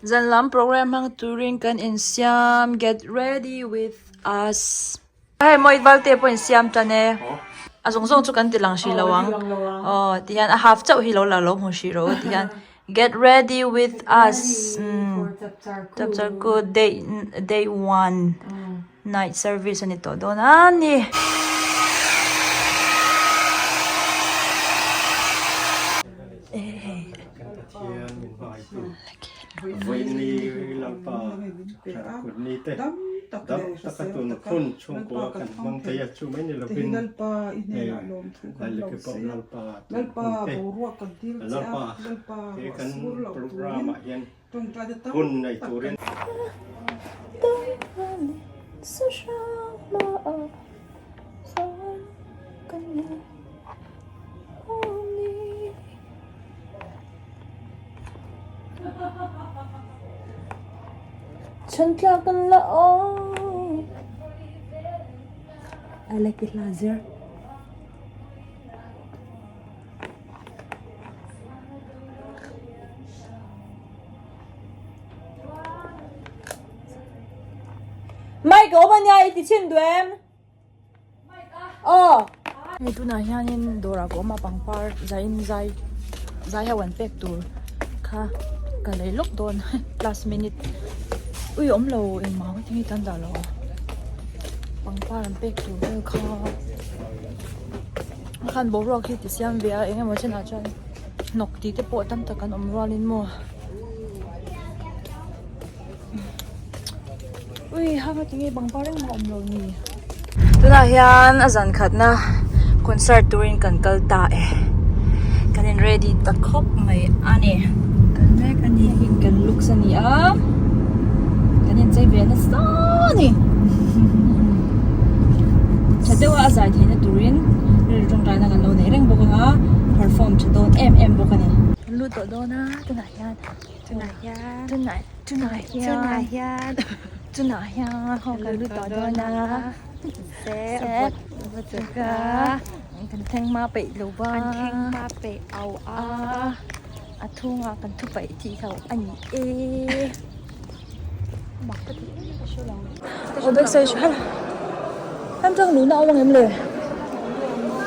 Zan lam program hmang turin kan insiam get ready with us. Hei mawi valte pawh insiam tan e. A zawng zawng chu kan ti lang hrih lo ang. Aw ti hian a half chauh hi lo la lo hmu hrih rawh u ti hian get ready with us chapchar kut day day one night service a ni tawh dawn a ni. Vawiini Lalpa kutni te dam taka tun hun chhungkua kan hmang thei a, chu mai ni lovin Lalike pawh Lalpa tun hun te Lalpa he kan program ah hian hun nei turin. Chhan tlak an la awm. I like it la zir. Mike awm ania i ti chhin duh em? Aw. Hei tunah hianin dawrah ka awm a pangpar zaiin zai zai ho an pek tur kha ka lei lawk dawn last minute ui awm lo engmah hi tinge tan dah lo pangpar an pek tur vel kha khan boruak hi ti siam ve a eng emaw chenah chuan hnawk tih te pawh tam tak an awm rualin maw. Ui hang a tinge pangpar engmah awm lo ni. Tunah hian a zan khatna concert turin kan kal ta e. Kan in ready ta khawp mai a ni. Kan mek a ni hi kan looks a ni a. Kan in chei ve nasa a ni. Tha deuha a zai theihna turin rilru tawngtaina kan lo nei reng bawk ang a. Perform tha dawn em em bawk a ni. Kan lut tawh dawn a tunah hian. Tunah hian tunah tunah hian tunah hian tunah hian ho kan lut tawh dawn a se va chak a kan thleng hma peih lo va kan thleng hma peih au a a thungah kan thu paih tih ho a ni e mak ka ti em ka hre lo aw back side hala hemi tang luhna a awm ang em le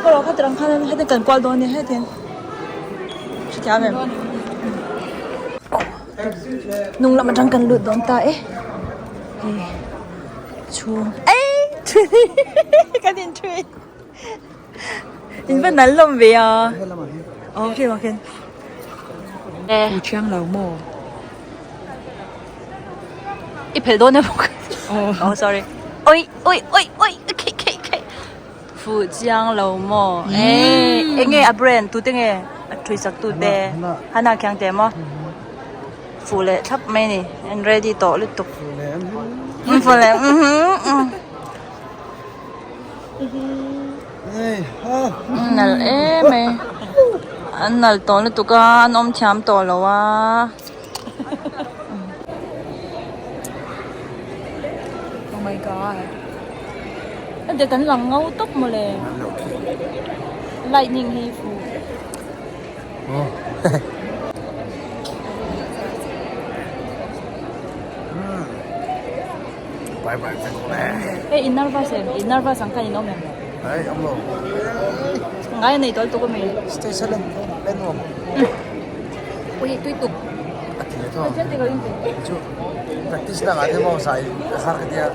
hawrawh kha tirang khan hetiang kan kual dawn nia hetiang. Hrethiam em? Hnung lam atang kan lut dawn ta e. Hei chhung ei kan in thui. In va nal hlawm ve a. Aw khi lamah khian. Pu Chiang lo maw? I phelh dawn em? Oh sorry. Oi oi oi oi khi khi khi. Fuh chiang lo maw? Eng enge a brand tute nge a thui sak tute Hana khiang te maw? Fuh leh thlap mai ni an ready tawh lutuk. Fuh leh Nalh em mai an nalh tawh lutuk a an awm thiam tawh lo a. Oh my god. Ade kan lang ngau tawp mawle. Lightning hi fu. Oh. Bye bye vek le. Hey in nervous em? In nervous ang khan in awm em? Hey, awm lo. Ngai nei tawlh tuk ami. Stage a len len nuam. Ui tui tuk. A ti tho. Chu practice na nga te mo sai har ka tia.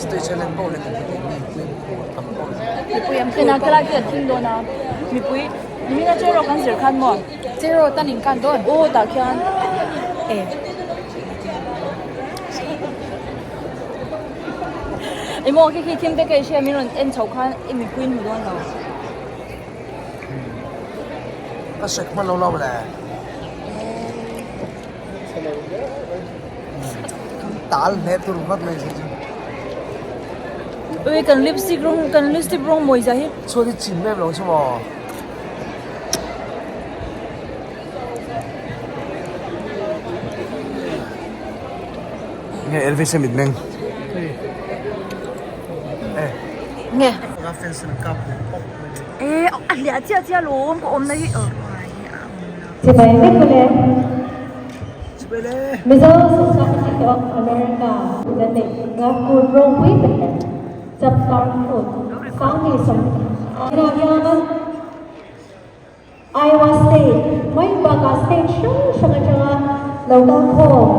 Stage a len bo le kan ti mi tlem khu tam bo. Mipui am kena kala ki thing do na. Mipui nimina chero kan zir khan mo. Chero tan in kan don. O ta khian. E. Emo khi khi thim te kai she min ron en chho khan i mipui hmu don lo. Ka sek hman lo lo le. Tal hne tur vat mai si chu. Ui kan lipstick rawng kan lipstick rawng mawi zia hi. Chuan i chim em lo chu maw. Nge Elvis a mit meng. Eh. Nge. Ka fence an kap pop. Eh a hliah chiah chiah lawm ka awm na hi. Chibai vek le. Mizo Society of America na neih nga kut ropui ber Chapchar Kut 2020 hian Iowa State mai bakah state hrang hrang atanga lo kal khawm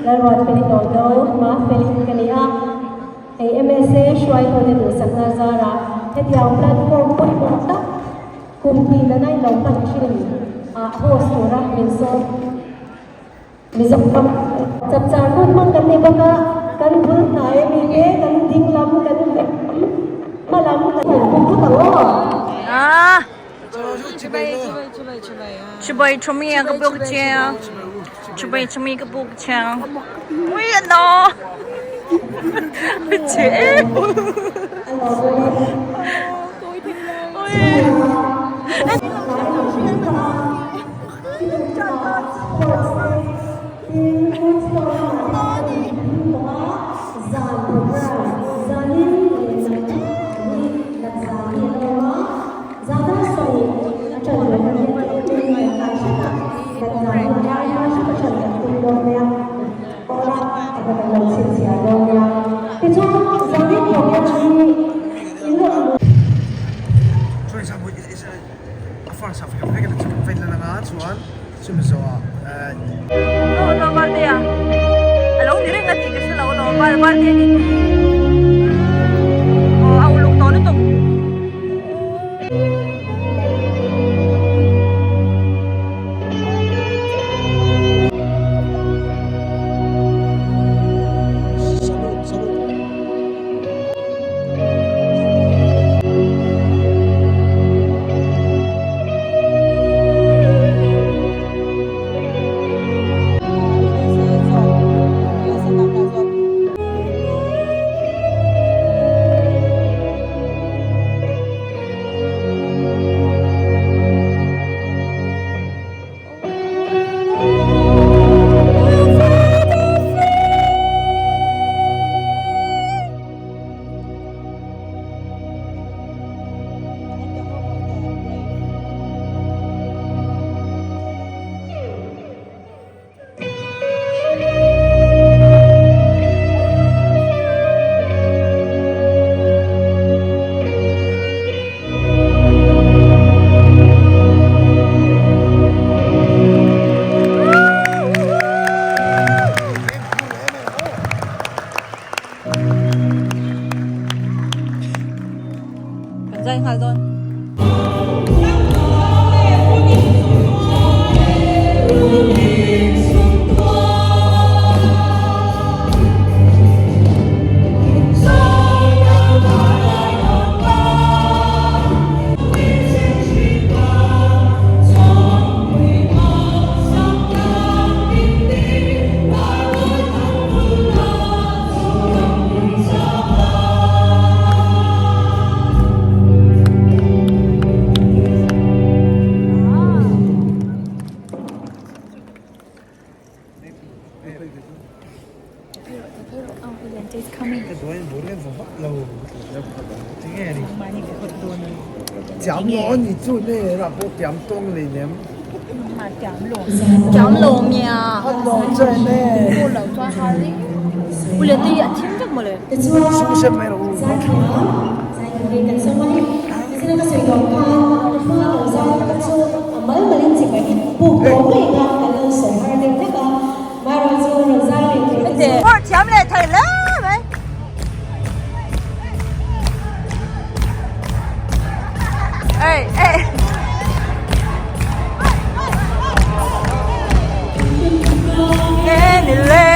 Lalruat Feli Tawhdo hma felin ka ni a, hei MSA hruaitute duhsakna zarah hetiang platform pawimawh tak kum hnih nana in lo hman thin ah host tura min sawm. Mizoram chapchar hun hmang kan ni bawk a, kan bul hnai ami te kan ding lam kan vek lam hma lam kan han pum phawt ang aw. Ah! Chibai chumi ka buk che Chibai chumi ka buk che Ui ano Che A first half hian vek a chu vei lan anga chuan chumi zawhah eh. Aw aw Valtea a lo ni reng a tih ka hre lo alawm Val Valtea ni tih aw a uluk tawh lutuk. Salute salute. Kan zai nghal dawn. Thiam leh thei hle mai. Ê ê. Nghe ni le.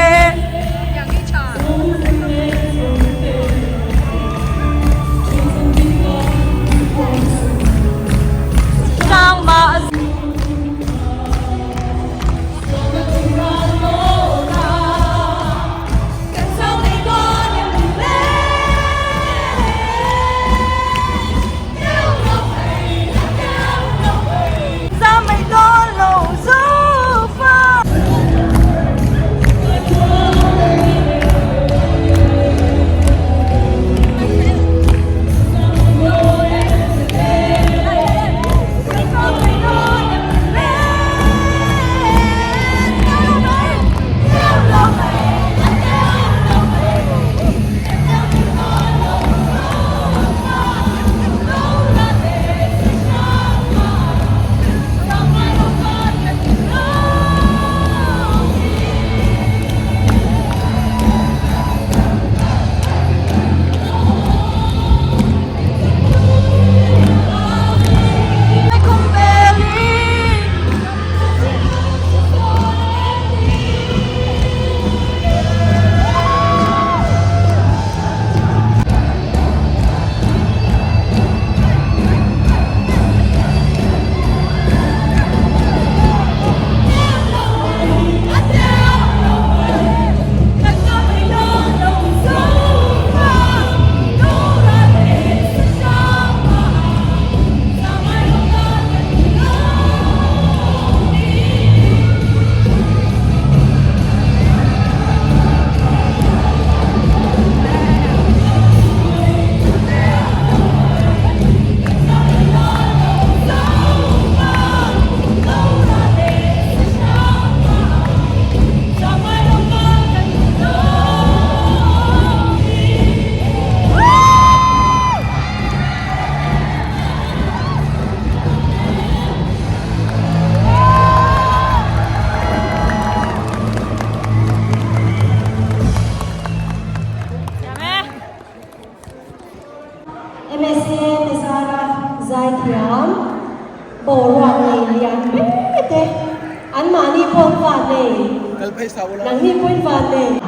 Nangni pawhin van nei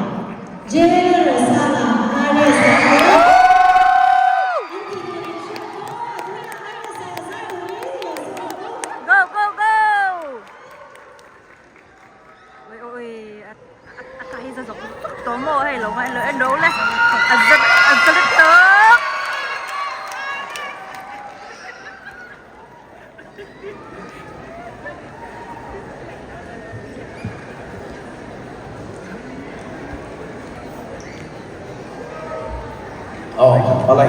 General Rosana RS a te in tih tur in hriat pawh a tunah RS a zai turin lo support a. Go go go! Oi oi a a kai za zawk zawk tawh maw hei lo ngaih lo en ro le a za a za lutuk. Oh, alai.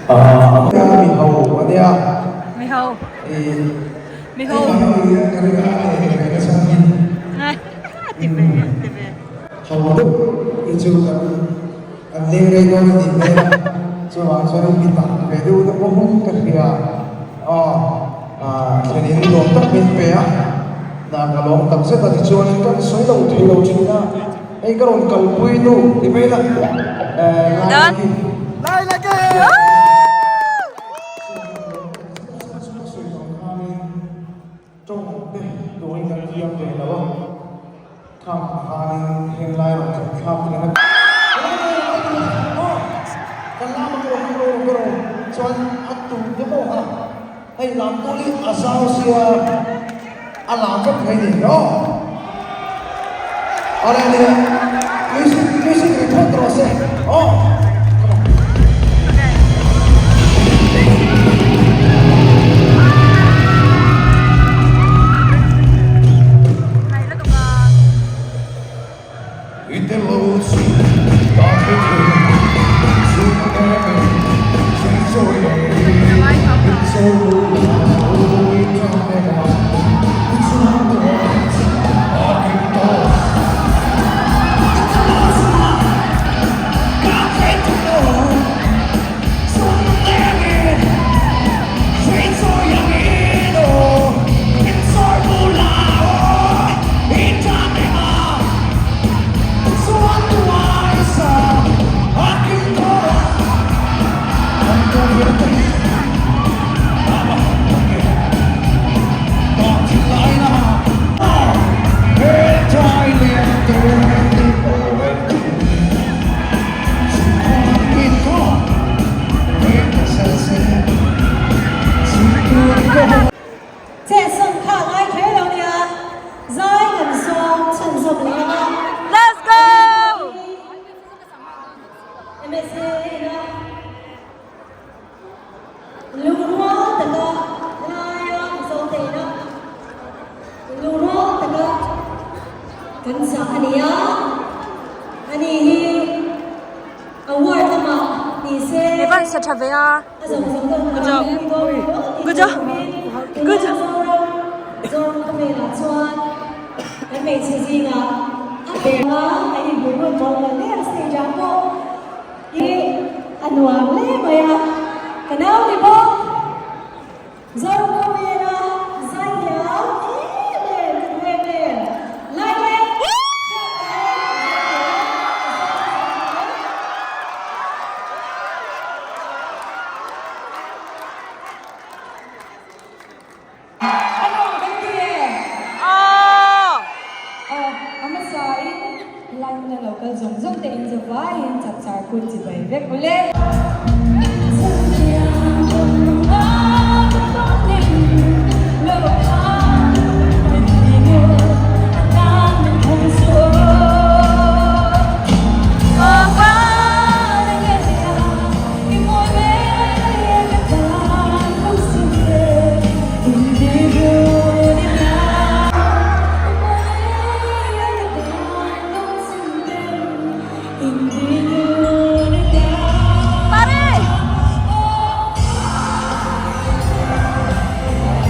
Ah, mi ho ania. Mi ho. Mi ho. Ti ve, ti ve. Ho deuh hi chu kan An leng rei dawn a nih hmel a, chuvang chuan mi tam ve deuh te pawh hun ka hria aw, thlen in nuam tak min pe a, hna ka lawm tak zet a tichuanin kan sawi lo thei lo thin a, hei ka rawn kalpui nu ti mai la Lai la ki. Tawng te turin kan thiam ve lo a, khang khanin heng lai rawn thlen thlak thlen a. Kan lam a ka rawn ka rawn ka rawn chuan a tum te pawh kha hei lam tur hi a zau sia a lam vek thei ni aw. Awle ni music music ri phawt rawh se aw. Chetsawn kha a ngai kher lo nia, zai kan sawm chhunzawm leh ang a. Let's go! MSA ina lungrual taka laia Mizote ina lungrual taka kan sak a ni a, ani hi award lamah ni se. Ni van sa tha ve a. Good job. Good job. Good job. Zoram khawvelah chuan kan hmeichhe zingah a ber a, kan inbulrut mawl mawl hle a stage ah pawh hi a nuam hle mai a, ka nau ni bawk. Zoram khawvela zaithiam em em ka duh em em lai leh hriat lai A nuam kan ti e. Aww. Aw, a hmasa in helai hmuna lo kal zawng zawng te in zavaiin chapchar kut chi bai vek ule.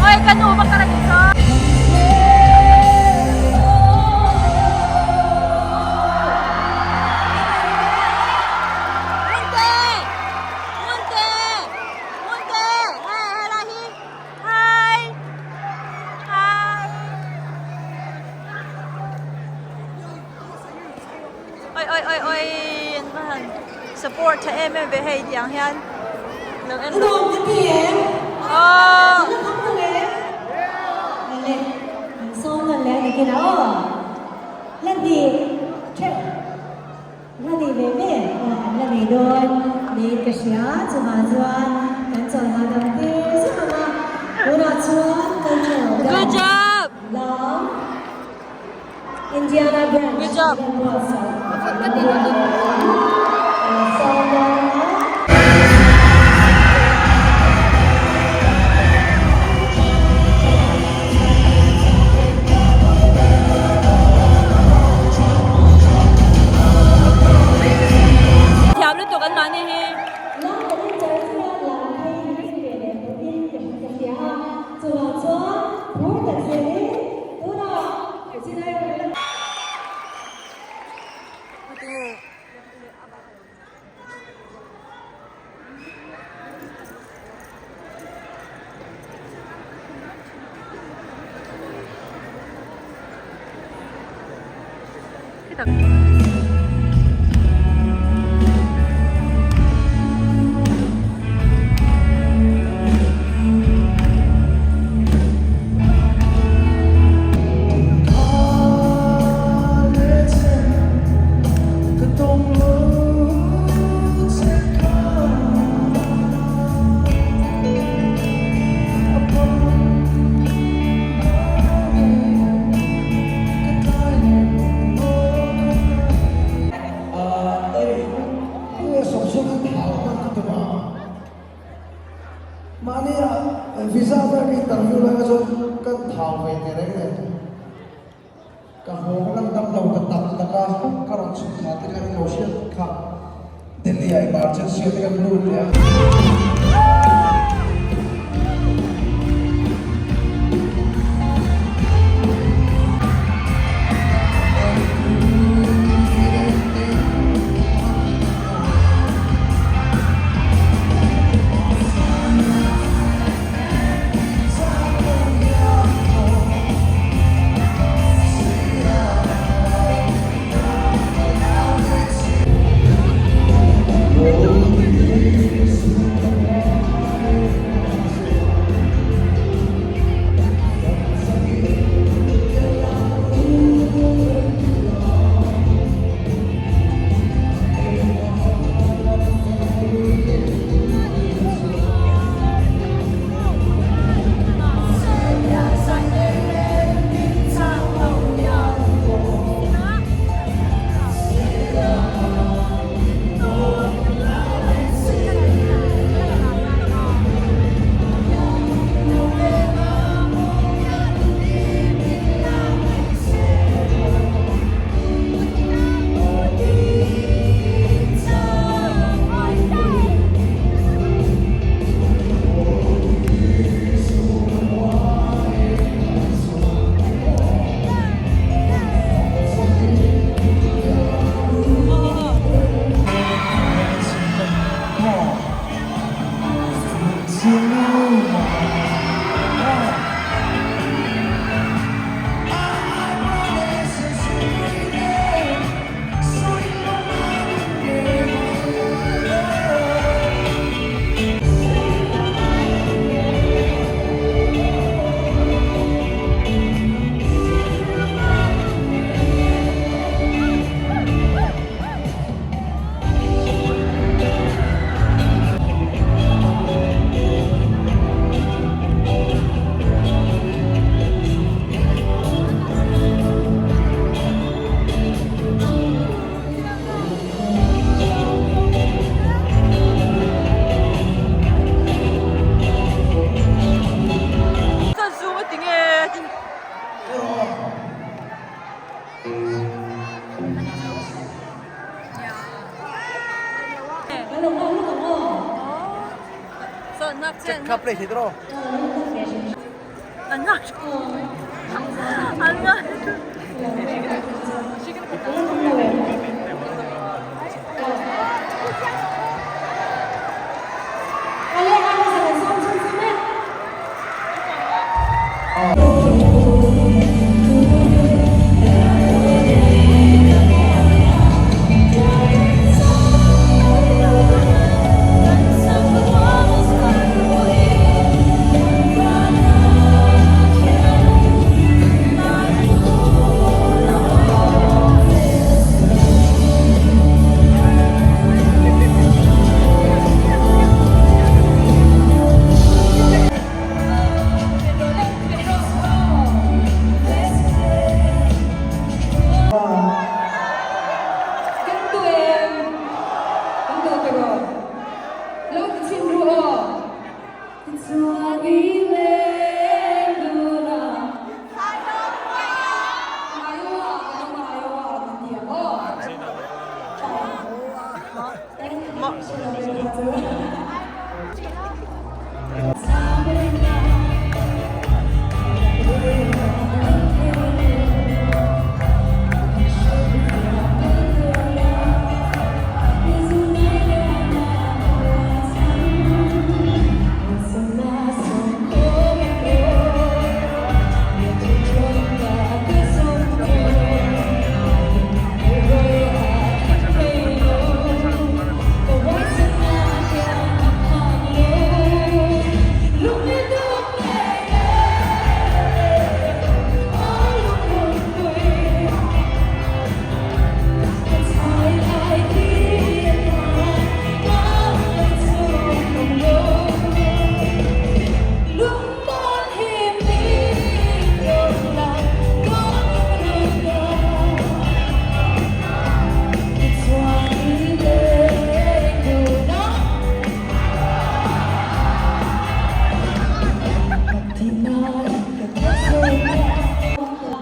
Oi ka nu va ka ra ni cho. Munte! Munte! Munte! Hei hei lai hi. Hi! Hi! Oi oi oi oi an va han support tha em em ve hei tiang hian lo en Nuam ka ti em? Aw! An la thang lo em? Leh an sawm nawn leh a ni kin a aw. dawn niin ka hria. Chuvang chuan kan chawl hahdam tir zet ang a, tunah chuan cultural Good dance job! lam Indiana branch Good job! hian buatsaih a ni a, sawm dawn a. Thiam lutuk an mahni hi. Ka haw ka lan dam lo ta tak tak a, ka rawn chhuk thla te kha i lo hriat kha Delhi ah emergency ah te kan lut leh a.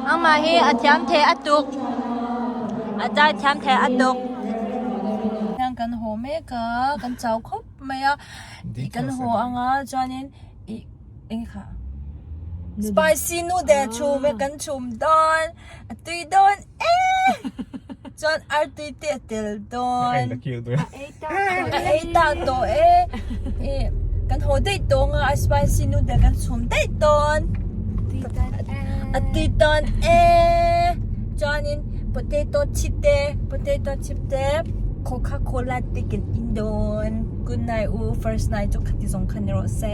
Amah hi a thiam thei a tuk a zai thiam thei a tuk. Hian kan haw mek a kan chau khawp mai a kan haw anga chuanin ih eng kha spicy noodle chhum e kan chhum dawn a tui dawn e chuan artui te a tel dawn a ei tak tawh e ih kan haw daih tawh anga a spicy noodle kan chhum daih dawn a tui dawn e chuanin potato chip te potato chip te coca cola te kan in dawn good night u first night chu khati zawng kha ni rawh se.